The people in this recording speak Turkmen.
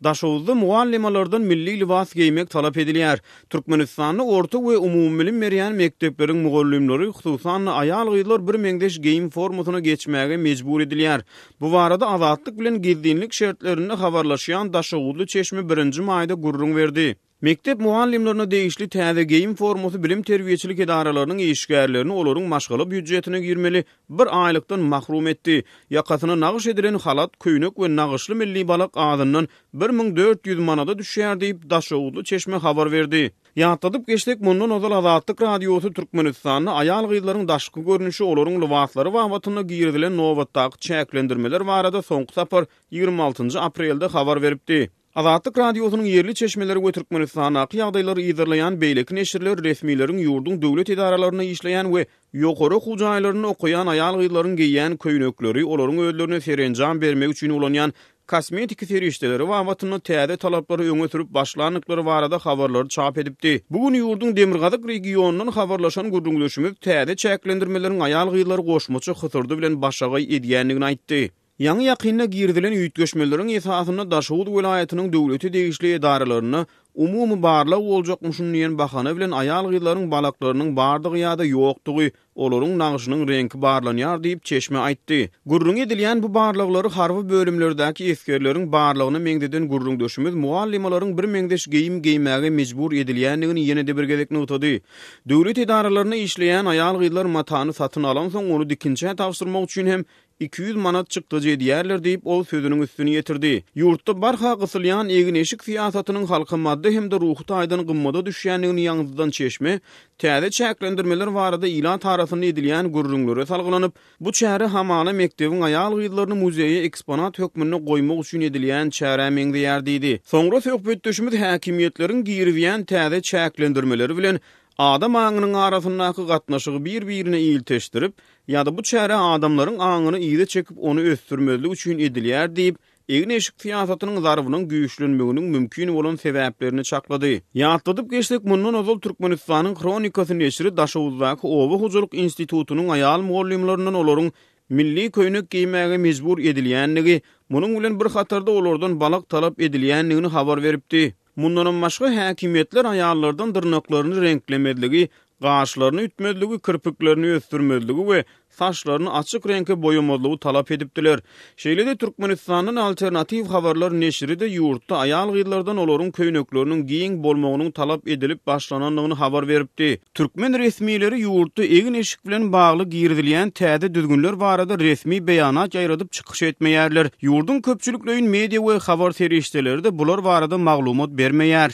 Daşoguzda mugallymalardan milli lybas geýmek talap edilýär. Türkmenistanda orta we umumybilim berýän mekdepleriň mugallymlary, hususan-da, aýal-gyzlar birmeňzeş geýim formasyna geçmäge mejbur edilýär. Bu barada Azatlyk bilen gizlinlik şertlerinde habarlaşýan daşoguzly çeşme birinji maýda gürrüň berdi. Mekdep mugallymlaryna degişli täze geýim formasy bilim-terbiýeçilik edaralarynyň işgärlerini olaryň maşgala býujetine girmeli bir aýlykdan mahrum etdi. Ýakasyna nagyş edilen halat, köýnek we nagyşly milli balak azyndan 1400 manada düşýär diýip, daşoguzly çeşme habar berdi. Ýatladyp geçsek, mundan ozal Azatlyk Radiosy Türkmenistanda aýal-gyzlaryň daşky görnüşi, olaryň lybaslary babatynda girizilen nobatdaky çäklendirmeler barada soňky sapar 26 aprelde habar beripdi. Azatlyk Radiosynyň ýerli çeşmeleri we Türkmenistandaky ýagdaýlary yzarlaýan beýleki neşirler resmileriň ýurduň döwlet edaralarynda işleýän we ýokary okuw jaýlarynda okaýan aýal-gyzlaryň geýýän köýnekleri, olaryň özlerine serenjam bermek üçin ulanýan kosmetiki serişdeleri babatynda täze talaplary öňe sürüp başlandyklary barada habarlary çap edipdi. Bu gün ýurduň demirgazyk regionyndan habarlaşan gürrüňdeşimiz täze çäklendirmeleriň aýal-gyzlary goşmaça hysyrdy bilen başagaý edýändigini aýtdy. Ýaňy-ýakynda girizilen üýtgeşmeleriň esasynda Daşoguz welaýatynyň döwlete degişli edaralarynda umumy barlag boljakmyşyn diýen bahana bilen aýal-gyzlaryň balaklarynyň bardygy ýa-da ýokdugy, olaryň nagşynyň reňki barlanýar diýip, çeşme aýtdy. Gürrüňi edilýän bu barlaglary harby bölümlerdäki esgerleriň barlagyna meňzeden gürrüňdeşimiz mugallymalaryň birmeňzeş geýim geýmäge mejbur edilýändigini ýene-de bir gezek nygtady. Döwlet edaralarynda işleýän aýal-gyzlar matany satyn alansoň, ony dikinçä tabşyrmak üçin hem 200 manat çykdajy edýärler diýip, ol sözüniň üstüni ýetirdi. Ýurtda barha gysylýan egin-eşik syýasatynyň halka maddy hem-de ruhy taýdan gymmada düşýändigini ýaňzydan çeşme, täze çäklendirmeler barada ilat arasynda edilýän gürrüňlere salgylanyp, bu çäre hamala mekdebiň aýal-gyzlaryny muzeýe eksponat hökmünde goýmak üçin edilýän çärä meňzeýär diýdi. Soňra söhbetdeşimiz häkimiýetleriň girizýän täze çäklendirmeleri bilen adam aňynyň arasyndaky gatnaşygy bir-birine ilteşdirip, ýa-da bu çäre adamlaryň aňyny yza çekip ony ösdürmezlik üçin edilýär diýip, egin-eşik syýasatynyň zarbynyň güýçlenmeginiň mümkin bolan sebäplerini çaklady. Ýatladyp geçsek, mundan ozal Türkmenistanyň Hronikasy neşiri Daşoguzdaky oba hojalyk institutynyň aýal mugallymlaryndan olaryň milli köýnek geýmäge mejbur edilýändigi, munuň bilen bir hatarda olardan balak talap edilýändigini habar beripdi. Mundanam başga, häkimiýetler aýallardan dyrnaklaryny reňklemezligi, gaşlaryny ütmezligi, kirpiklerini ösdürmezligi we saçlaryny açyk reňke boýamazlygy talap edipdiler. Şeýle-de Türkmenistandan Alternatiw habarlar neşiri-de ýurtda aýal-gyzlardan olaryň köýnekleriniň giň bolmagynyň talap edilip başlanandygyny habar beripdi. Türkmen resmileri ýurtda egin-eşik bilen bagly girizilýän täze düzgünler barada resmi beýanat ýaýradyp çykyş etmeýärler. Ýurduň köpçülikleýin media we habar serişdeleri-de bular barada maglumat bermeýär.